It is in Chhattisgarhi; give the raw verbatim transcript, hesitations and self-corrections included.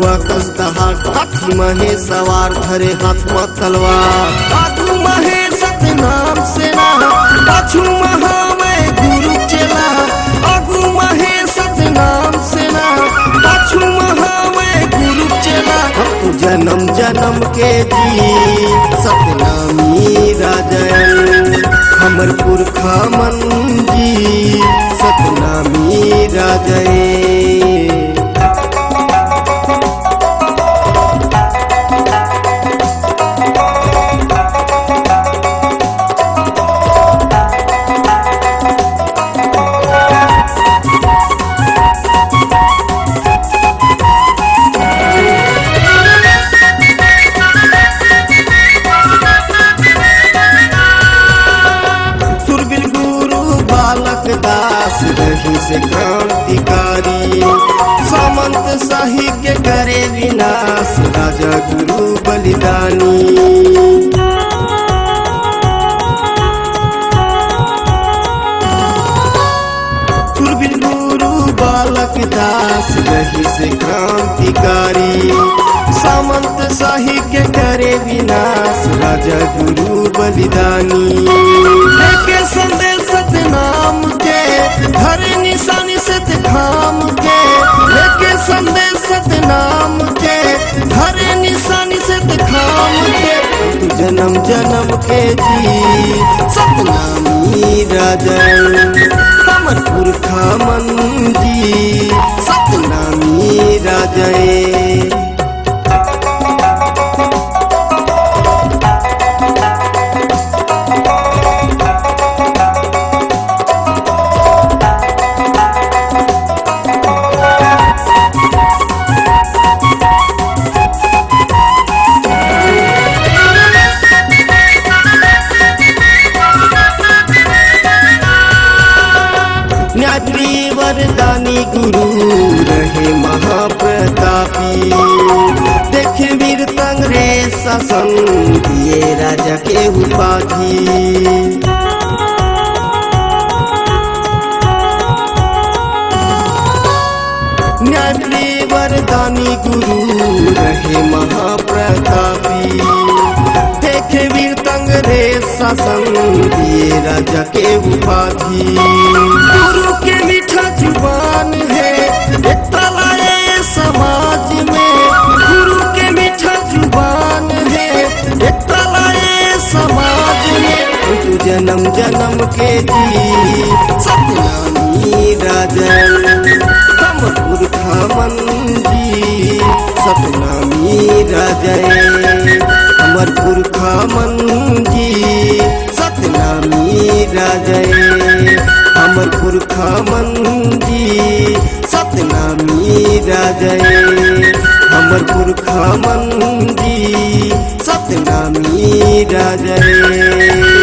कस दहाड़, हाथी म हे सवार, धरे हाथ म तलवार। आगू म हे सतनाम सेना, पाछू म हवय गुरु चेला। आगू म हे सतनाम सेना, पाछू म हवय गुरु चेला। हम तो जनम जनम के जी सतनामी राजा ए, हमर पुरखा मन जी सतनामी राजा ए। सुरवीर गुरु बालक दास रहिस क्रांतिकारी, सामंत शाही के करे विनाश, राजा गुरु बलिदानी। सुरवीर गुरु बालक दास रहिस क्रांतिकारी, सामंत शाही के करे विनाश, राजा गुरु बलिदानी। लेके संदेश सतनाम के, धरे निशानी सतनाम के। लेके संदेश सतनाम के, धरे निशानी सतनाम के। तू जनम जनम के जी सतनामी राजा ए, हमर पुरखा मन जी सतनामी राजा ए। न्यायप्रिय वरदानी गुरु रहे महाप्रतापी, देखे वीर तंग रे शासन दिए राजा के उपाधि। न्यायप्रिय वरदानी गुरु रहे महाप्रतापी, देखे वीर तंग रे शासन दिए राजा के उपाधि। गुरु के मीठा जुबान हे एकता लाए समाज में, गुरु के मीठा जुबान हे एकता लाए समाज में। तू जनम जनम के जी सतनामी राजा ए, हमर पुरखा मन जी सतनामी राजा ए, हमर पुरखा मन जी सतनामी राजा ए, हमर पुरखा मन जी सतनामी राजा ए, हमर पुरखा मन जी सतनामी राजा ए।